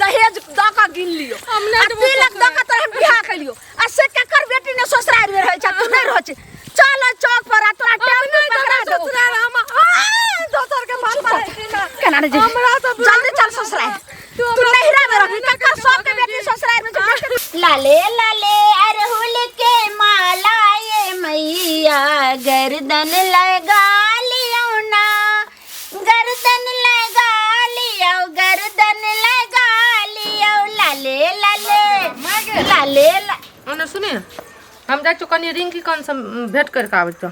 दहेज दऽ कऽ गिन लियो। हम नहि आ देबो तिलक दऽ ससुरारि। कऽ तोरा हम बियाह केलियो आ से केकर बेटी ने ससुरारि मे रहै छै तू नहि रहै छै। चल ओहि चौक पर आ तोरा हम टेम्पू नहि पकड़ा देबै देबो। ससुरारि हम आ दोसर के बात पर केना नहि जेबही? हमरा तऽ जल्दी चल ससुरारि। तू तू हमरा नैहरा मे रहबी ससुरारि ककर सबके बेटी ससुरारि मे छै बेटी। लाले लाले अरहुल के माला ये मैया गर्दन लगा लियो ना, गर्दन लगा लियो, गर्दन लगा लियो, लाले लाले लाले ला। ओने सुनी हम जाइ छियौ कनि रिंकी कन से भेंट करि कऽ आबै छियौ।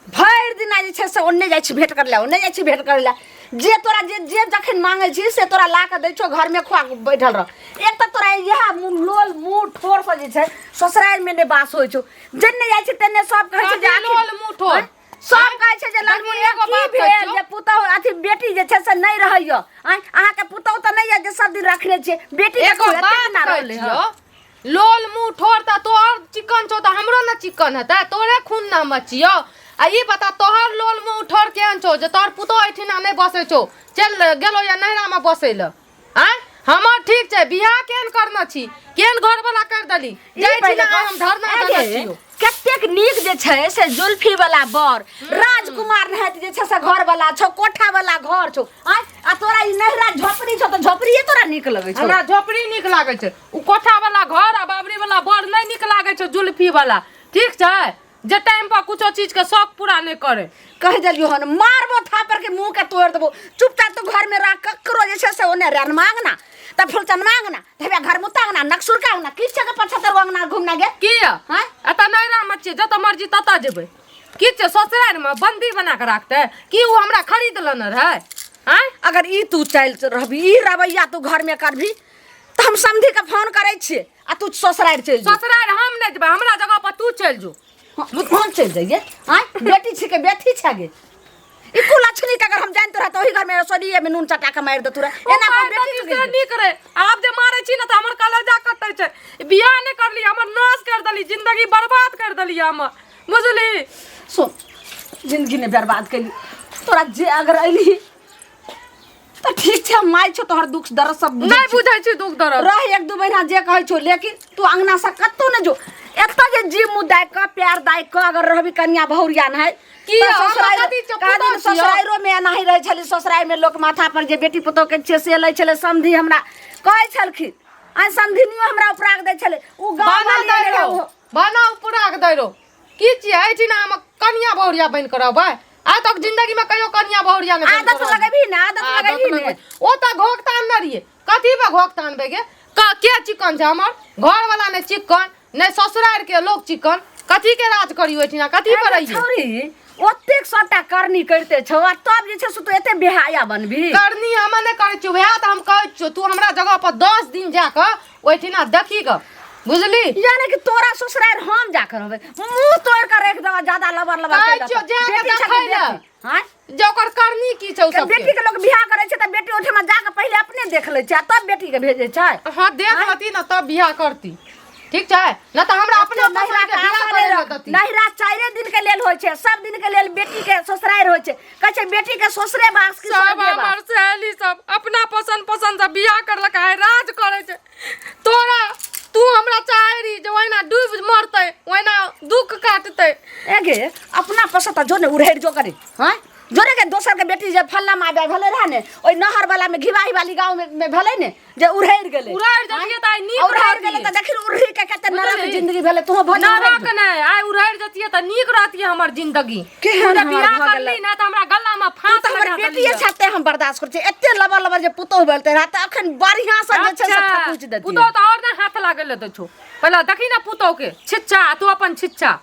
भरि दिना जे छै से ओन्ने जाइ छी भेंट करै लए, ओन्ने जाइ छी भेंट करै लए। जे तोरा जे जे जखन मांगै छी से तोरा ला कऽ दै छौ, घरमे खुआ कऽ बैठल रह। एक तऽ तोरा इएह मुँह लोल मुँह ठोरसँ जे छै ससुरारिमे नहि बास होइ छौ। जेन्ने जाइ छी तेन्ने सब कहै छै जे कथी आखिर लोल मुँह ठोर? आँय? सब कहै छै जे ललमुनिया एगो की बात कहै भेल छियौ। जे पुतहु अथी बेटी जे छै से नहि रहैया। आँय, अहाँके पुतहु तऽ नहि यऽ जे सब दिन रखने छियै बेटी एगो देखियौ, एते बात दिना कहै रहलै हँ। छियौ लोल मुँह ठोर तऽ तोहर चिकन छौ तऽ हमरो ने चिकन हेतै, तोरे खून ने हम छियौ। आ ई बता तोहर लोल मुँह ठोर केहन छौ जे तोहर पुतोह एहिठिना नहि बसै छौ, चलि गेलौ या नैहरामे बसै लए? आँय हमर ठीक छै, बियाह केहन करने छी, केहन घरवला करि देली? ई जाइ छी पहिले ने हम धरना आगे, देने छियौ। कतेक नीक जे छै से जुल्फी वाला बर राजकुमार नहाइत जे छै से घर वाला छौ, कोठा वाला घर छौ। आँय, आ तोरा ई नैहरा झोपड़ी छौ तऽ झोपड़िए तोरा नीक लगै छौ? हमरा झोपड़ी नीक लागै छै, ओ कोठा वाला घर आ बाबरी वाला बर नहि नीक लागै छै, जुल्फी वाला। ठीक छै जे टाइम पर कुछो चीज के शौक पूरा नहि करे। कहि देलियौ हन मारबो थापर के मुंह के तोड़ देबो। चुपचाप तू घर में रह, ककरो जे छै से ओने रन मांगना त फुलचन मांगना त घर मुता अंगना नक्सुर का अंगना किछ के 75 गो अंगना घूमना गे। किया? हाँ? एतऽ नैहरा मे छियै, जतऽ मर्जी ततऽ जेबै। की छै ससुरारि मे बंदी बना के राखतै की? ओ हमरा खरीद लेने रहै? आँय अगर ई तू चलि रहबी, ई रवैया तू घर में करबी तऽ हम समधी के फोन करै छियै आ तू ससुरारि चलि जो। ससुरारि हम नहि जेबै, हमरा जगह पर तू चलि जो। हाँ, हम चलि जाइए? आँय बेटी छिकै बेटी छै गे। ई कुलक्षणी के अगर हम जानते रह तऽ ओही घर में रसोईये में नून चटा के मारि देतू रहे। एना कोइ बेटी से नीक रहे। आब जे मारै छी ने तऽ हमर कलेजा कटै छै। बियाह नहि करली, हमर नाश कर देली, जिंदगी बर्बाद कर देली हमर, बुझली? सुन, जिंदगी ने बर्बाद कैली तोरा। जे अगर अयली तऽ ठीक छै, हम माय छौ, तोहर दुख दर्द सब बुझै नहि छी। बुझै छी दुख दर्द। रह एक दू महीना जे कहै छौ, लेकिन तू अंगना से कतौ नहि जो। एतऽ जे जी मुँह दाय कऽ प्यार दाय कऽ अगर रहबी कनिया बहुरिया नहि की तऽ हम ससुरारि कथी छियौ, कादिन पुतहु छियौ? ससुरारिरो मे एनाही रहै छलै। ससुरारि मे लोक माथा पर जे बेटी पुतहु के छियै से लै छलै। समधी हमरा कहै छलखिन, आइ समधिनियो हमरा उपराग दै छलै ओ गाँव बना वाली दै रहै रहो, ओहो। बना उपराग दै रहो। की छियै एहिठिना हम कनिया बहुरिया बनि कऽ रहबै? आइ तक जिंदगी में कहियो कनिया बहुरिया नहीं आदत लगेबी ना, आदत लगेबी ने। ओ तऽ घोक तानने रहियै। कथी पे घोक तानबै गे? के चिकन छै हमर घर वाला? नहि चिकन, नहि ससुरारि के लोग चिकन। कथी के राज करियो एहिठिना? कथी पर रहियै? छौरी ओतेक सबटा करनी करिते छौ आ तब जे छै से तू एते बेहाया बनबी? करनी हम नहि करै छियौ, वएह तऽ हम कहै छियौ। तू हमरा जगह पर 10 दिन जा कऽ ओहिठिना देखी गऽ, बुझली? यानी कि तोरा ससुरारि हम जा कर रहबै, मुंह तोड़ के राखि देबऽ ज्यादा लबर लबर कहै केलक। छियौ, जा कऽ बेटी छै देखै कि लए। बेटी? आँय? जे ओकर करनी की छै ओ के सबके। बेटी के लोग बियाह करै छै तऽ बेटी ओहिठमा जा कऽ पहिले अपने देख लै छै आ तब बेटी के भेजै छै। हाँ, देख लेती ने तब बियाह करती, ठीक छै? न तऽ हमरा अपने एते नहिरा पसंद के के बियाह आशा करै नहि लए रख। देती। नहिरा 4 दिन के लेल होइ छै, सब दिन के लेल बेटी के ससुरारि होइ छै। कहै छै बेटी के ससुरे बास की सब स्वर्गे बास। हमर सहेली सब अपना पसंद पसंद से बियाह करलक, आइ राज करै छै। तोरा तू हमरा चाहे रही जे ओहिना डूबि मरतै, ओहिना दुख काटतै। ए गे, अपना पसंद तऽ जो ने उड़ेड़ जो करे। हाँ जो ने गे, दोसर के बेटी जे फल्ला माय भेलै रहे ने ओहि नहर वाला में घिवाही वाली गाँव में भेलै ने जे उड़ेड़ गेलै। उड़ेड़ जतियै तऽ आइ नीक उड़ेड़ रहतियै। गेलै तऽ देखिन उड़ही के कते नरक बुझलिही? जिंदगी भेलै। तू भऽ नरक नहि, आइ उड़ेड़ जतियै तऽ नीक रहतियै हमर जिंदगी। केहन तू जे हमर बियाह भऽ करली गेलै? ने तऽ हमरा गला में तू फांस तऽ हमर लगा बेटिए देलियै। छते हम बर्दाश्त करै छियै। एते लबर लबर जे पुतोहु भेलतै रहै तऽ अखन बढ़िआँ से जे छै से अच्छा, थकुचि देतियै। पुतोहु तऽ आओर ने हाथ लागल लेते छौ। पहिले देखी ने पुतोहु के छिच्चा, तू अपन छिच्चा।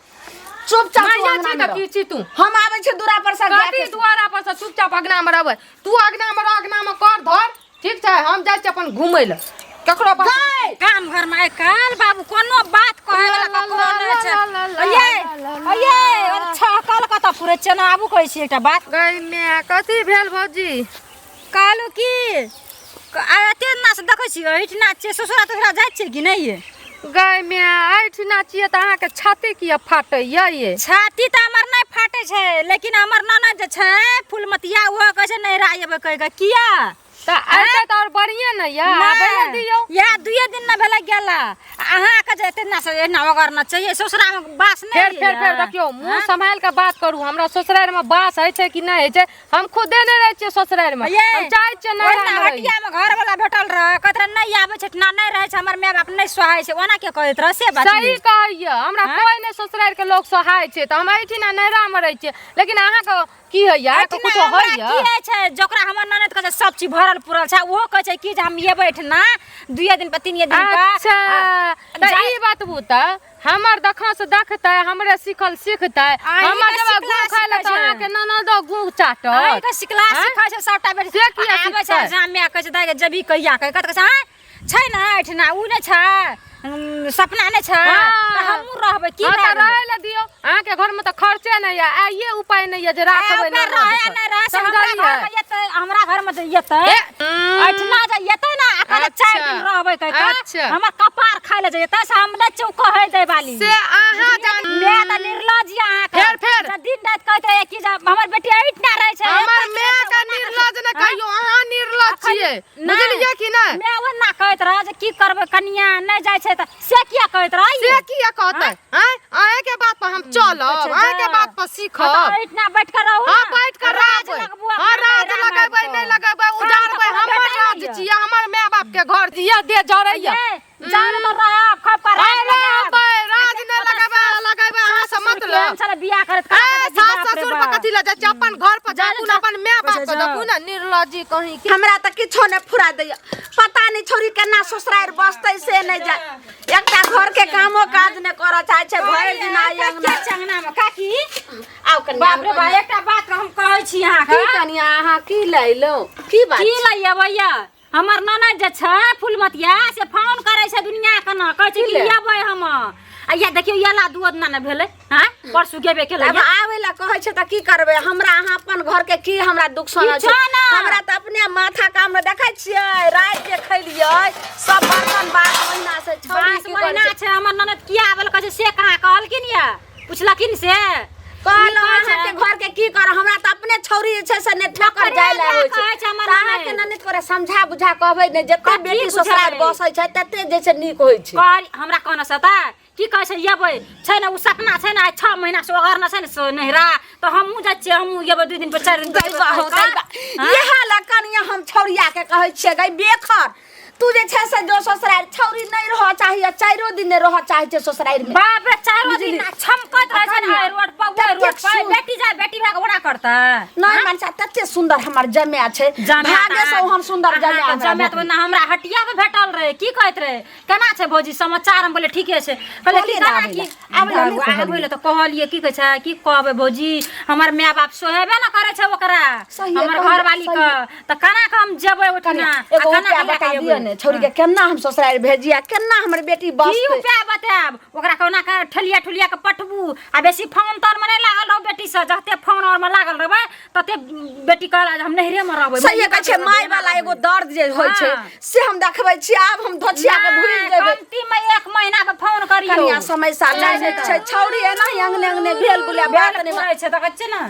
चुपचाप तू माइया अंगना छी मे तऽ रह। की छी तू? हम आबै छियै दूरा पर से गाय कथी के दुआरा पर से? चुपचाप अगना में रहबै तू, अगना में रह, अगना में कर धर, ठीक छै? हम जाइ छी अपन घुमै लए, ककरो बात गाय गाम घर में आइ काल्हि बाबू कोनो बात कहै वाला ककरो नहि छै। अये अये, अच्छा कल कतऽ पुरै छियै ने? आबू, कहै छी एकटा बात। गै माय, कथी भेल भौजी? कहलहुँ की आइ एते नाच देखै छियै, एहिठिना छियै, ससुरा तसुरा जाइ छियै कि नहि ये? गै माय, एहिठिना छियै तऽ अहाँके छाती किया फाटैया ये? छाती तऽ हमर नहि फाटै छै, लेकिन हमर ननद जे छै फूलमतिया, ओहो कहै छै नैहरा अयबै कहि कऽ। किया तऽ अयतै तऽ आओर बढ़िएँ ने। नहि यऽ आबै लए दियौ। इएह दुइए दिन ने भेलै गेला। अहाँके जे एते ना से एना ओगरना चाहिए, ससुरामे बास नहि फेर फेर फेर होइए। देखियौ, मुँह सम्हालि कऽ बात करू। हमरा ससुरारिमे बास होइ छै कि नहि होइ छै, हम खुदे नहि रहै छियै ससुरारिमे। ये, हम चाहै छियै ओहिना नैहरामे रही। हटियामे घरवला भेटल रहै, कहैत रहै नहि आबै छै, ना नहि रहै छै, हमर माय बाप नहि सोहाइ छै, ओना के कहैत रहै से बात सही नहि। कहैया, हमरा हाँ? कोई नहि ससुरारि के लोग सोहाइ छै, तऽ हम एहिठिना नैहरामे रहै छियै। लेकिन अहाँके की होइया? अहाँके एहिठिना कुछो हमरा होइया? की होइ छै, जकरा हमर ननद कहै छै सब चीज भरल पुरल छै, ओहो कहै छै कि जे हम एबै एहिठिना दुइए दिन पर तीनिए दिन पर। अच्छा, तऽ जाय- ई बात बूता हमर देखा से देखतै, हमरे सिखल सिखतै। अहीं हमर के जब सिखला गू खाय ले सिखै तऽ छै। अहाँके ननदो गू चाटत। अहीं के सिखला आँय? सिखै छै सबटा बेटी। से किया आबै छै सिखतै? जामे कहै छै दाइ गे जेबही कहिया, कहै कतऽ कहै छै, आँय छै ने एहिठिना, उ नहि छै, सपना नहि छै, हाँ। तऽ हमहूँ रहबै की हाँ, भए तऽ गेलै? रहै लए दियौ। अहाँके घरमे तऽ खर्चे नहि यऽ, आइए उपाय नहि यऽ जे राखबै आ, ननद रहै के। नहि रहै से हमरा समझलियै? घरमे एतै, हमरा घरमे जे एतै, ए, एहिठिना जे एतै ने, आ कहै 4 दिन रहबै कहि कऽ, अच्छा। हमर कपार खाइ लए जे एतै, से हम नहि छियै कहै दै वाली। से अहाँ जान मैं तऽ निर्लज यऽ अहाँके। फेर, फेर। जे दिन राति कहैत रहैए कि जे हमर बेटी एहिठिना रहै छै, हमर एतऽ माय रहै छै, के ओना रहै छै। निर्लज नहि हाँ? कहियौ, अहाँ निर्लज अखन छियै, नहि। बुझलियै कि नहि? मैं ओना कहैत रहै जे की करबै कनिया नहि जाइ छै तऽ से किया कहैत रहै? से किया कहतै? आँय, अहाँके बात पर हम चलब, अच्छा, अहाँके जा। बात पर हाँ, सीखब। तऽ एहिठिना बैठ कऽ रहू हाँ, ने। बैठ कऽ राज रहबै। लगबू हाँ, अपना राज नैहरामे लगेबै, आबि नहि कऽ। लगेबै, काम तऽ उजाड़बै, कोनो हमर भेटै राज नहि यऽ। छियै, हमर माय बाप के घर छियै, देह जरैया। ये, जान तऽ रहब, खब कऽ राज अरे लगायब। रहबै, राज नहि लगेबै, लगेबै अहाँ से मतलब। केहन छलै बियाह करैत ए, करा कऽ सास बाप रे ससुर पर बाप। कथी लए जाइ छियै? अपन घर पर जा, जाकू ने, जा। अपन माय बाप के जा। देखू ने, निर्लज्जी कहीं के। हमरा तऽ किछो नहि फुरा दैया, पता नहि छौरी केना ससुरारि बसतै से नहि जाय। एकटा घर के कामो काज नहि करऽ चाहै छै, भरि दिन आइ अंगना। के अंगना में काकी? आउ कनिया, बाप रे बाप, एकटा बात हम कहै छी अहाँके। की कनिया, अहाँ की लैलहुँ? की बात की छै? लैया भैया? हमर ननद जे छै फूलमतिया, से फोन करै छै दुनिया के न, कहै छै कि ले? एबै हम। आ या देखियौ, एला दूध ना ने भेलै, हाँ परसू गेबे केलै। आब आबै लए कहै छै तऽ की करबै? हमरा अहाँ अपन घर के की हमरा दुख सुनै छै? किछो ना। हमरा तऽ अपने माथा काम मे देखै छियै, राति के खैलियै सब बर्तन बास महीना से छौरी बास की करै महीना छै? छै। हमर ननद किया आबै लए कहै छै से कहाँ कहलखिन या पुछलखिन से? कहलहुँ ई कहै छै। अहाँके घर के की करब, हमरा तऽ अपने छौरी जे छै से नहि ठोकर ओकरे जाय लए होइ छै। कहै छै हमर तऽ अहाँके ननद। ननद तोरा समझा बुझा कहबै ने, जते कथी बेटी ससुराल बुझेबै? बसै छै तते जे छै नीक होइ छै। कहल हमरा कहने से तऽ की कहै छै, एबै छै ने, ओ सपना छै ने, आइ 6 महीना से ओगरने छै ने से नैहरा, तऽ हमहूँ जाइ छियै, हमहूँ एबै 2 दिन पर 4 दिन पर गई बा हो, गई बा। हाँ? इएह लए कनिया हम छौरिया के कहै छियै, गई बेखर तू जे छै से जो ससुराल छौरी नहि रहऽ चाही आ 4 दिन नहि रहऽ चाहै छै ससुराल में। बाप रे, 4 बुझली? दिन आ छमकैत रहै छै ने, कनिया, एहि रोड पर, ओहि ततेक रोड पर, बेटी जाय बेटी भए कऽ ओना करतै? नहि मनसा, तते सुंदर हमर जमाय छै, जमाय भागे से हम सुंदर जमाय अहाँके हमरा जमाय तऽ भेटल। ओना हमरा हटिया पर भेटल रहै। की कहैत रहै, केना छै भौजी समाचार? हम बोले ठीके छै। कहले की कहलियै ने केना आबै की लए। आबै लए नहि कहलियै। आबै लए तऽ कहलियै, की कहै छै, की कहबै भौजी, हमर माय बाप सोहेबे ने करै छै ओकरा, सहिए हमर कहलियै, घरवाली के, तऽ केना कऽ हम जेबै ओहिठिना कनिया, आ एगो केना उपाय कऽ लए बता कऽ दिअ एबै? ने, छौरी के केना हम ससुराल भेजिया, केना हमर बेटी की बसतै? उपाय बतायब? ओकरा कोना कऽ ठेलिया ठुलिया कऽ पठबू आ बेसी फोन तोन मे नहि लागल रहू बेटी से। जते फोन और मे लागल रहबै तते बेटी कहला जे हम नैहरे मे रहबै। सहिए कहै छै, माय वाला एगो दर्द जे होइ छै हाँ। से हम देखबै छी। आब हम धोछिया के भूलि नहि, जेबै। कमती मे 1 महीना के फोन करियौ। कनिया, समय साल जाइ नहि छै छै, छौरी एनाही अंगने अंगने भेल बुलिया बात नहि भेल छै, देखै छियै ने।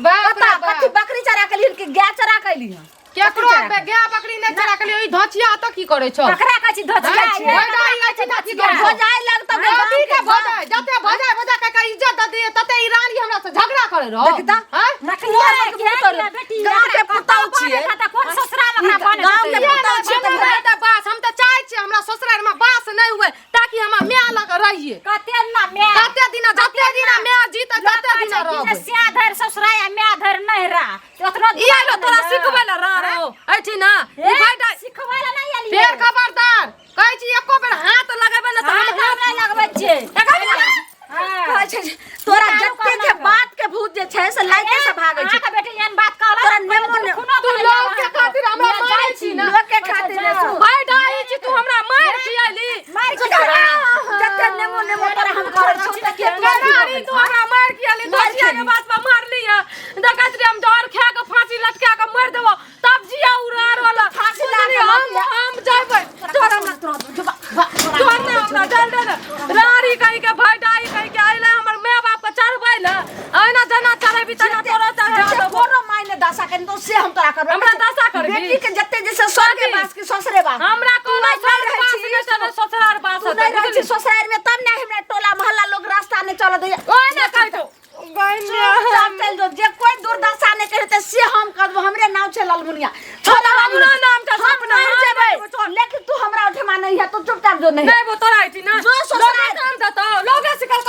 बाप रे कता बाप। कथी बकरी चरा के लिहन कि गाय चरा के लिहन? केकरो गाय बकरी नहि चरा के लियो। ई धोचिया तऽ की करै छौ? ककरा कहै छी धोचिया? हाँ? ये भोजाइ लै छै तऽ की करै छौ? भोजाइ लगतौ गे कथी के गाँव के। भोजाइ? जते भोजाइ भोजा कऽ के इज्जत दऽ दियै तते ई रानी हमरा से झगड़ा करै रहौ। देख तऽ। हाँ? नकलिया तोहर के पुतहु बेटी, बेटी, गाँव के एकरा पुतहु कतऽ छियै। बने छै तऽ कोन ससुरामे एकरा बने गाँव के छै? पुतहु छियै तऽ हमरा तऽ बास, हम तऽ चाहै छियै हमरा ससुरारिमे बास नहि हुए ताकि हम माय लग रहियै। कते ना माय? कते दिना, जते दिना माय जीतै तते दिना रहबै। स्या धरि ससुराय आ माय धरि नैहरा, ओतनो ई आइलो तोरा सिखबै लए रह रहो एहिठिना? ई हे, भाइ सिखबै लए नहि एलियै। फेर खबरदार कहै छी, एको बेर हाथ लगेबै ने तऽ हम हाथ हम नहि लगबै छियै। हाँ। कहै छै जे तोरा निकालू जते कहुना जे कऽ। बात के भूत जे छै से लाइटे से भागै छै। अहाँके बेटी एहन बात कहलक, तोरा नेमो ने- खूनो तू बनै लोग के अहाँके। खातिर हमरा मैं मारै जाइ छी ने। लोक के खातिर ने सुन। भाइ डाही छी, तू हमरा मार खियली। मारि के जते नेमो नेमो तोरा हम करै छौ तते तू रानी, तू हमरा मार खियली, दोसिया के बात पर मारली है। देखैत रही, हम जहर खा के फांसी लटका के मर देबो तब जिया उड़ार वाला। फांसी लगा के हम मर जा। हम जेबै, तोरा हमरा तोर ना हमरा डाल दे ने। रानी कहि के, भाई डाही कहि के अइले हमर my बाप के चढ़बै ले, अहिना जेना चढ़ेबी तेना तोरो चढ़ा जते देबो। कोनो मायने दशा के तो से हम तोरा करबै। हमरा दशा करबी? बेटी के जते जैसे स्वर्गे कथी? वास की ससुरे वास। हमरा तू कोनो नहि सर रहै पास छी, नहि छै, ससुरार पास तू नहि रहै छी ससुरारि में तब ने हमरा टोला मोहल्ला लोग रास्ता नहि चलऽ दैया। ओए ना कहै छौ। चुपचाप चलि जो, जे कोई दुर्दशा नहि करतै से हम करबो। हमरे नाम छै ललमुनिया। छोला हमरो नाम छै हम सपना, मरि हम जेबै, जेबै, चल। लेकिन तू हमरा ओठमा नहीं है, तू चुपचाप जो नहीं है। नहीं वो तोरा ऐठी ना जो ससुराल। लोगे काम देतौ लोगे सिखल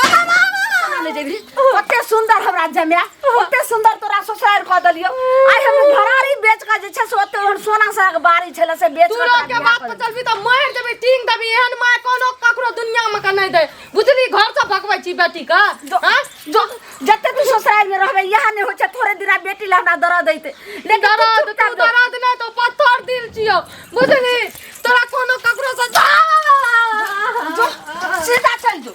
ले जेबही। ओते सुंदर हमरा जमाय, ओते सुंदर तोरा ससुरारि कऽ देलियौ। आइ हम घरारी बेच कऽ जे छै से ओते ओहन सोना सनक बाड़ी छलै से बेच तू कऽ लोग तोरा के बियाह बात कऽ पर चलबी तऽ मारि देबी, टींग देबी। एहन माय कोनो ककरो दुनिया में के नहीं दे, बुझली? घर से भगबै छी बेटी के। जो हाँ? जो जते तू ससुराल में रहबे इएह नहि होइ छै। थोड़े दिना बेटी ला हमरा दर्द दैते, लेकिन तू दर्द चुपचाप तू जो। दर्द नहीं तो पत्थर दिल छियो, बुझली?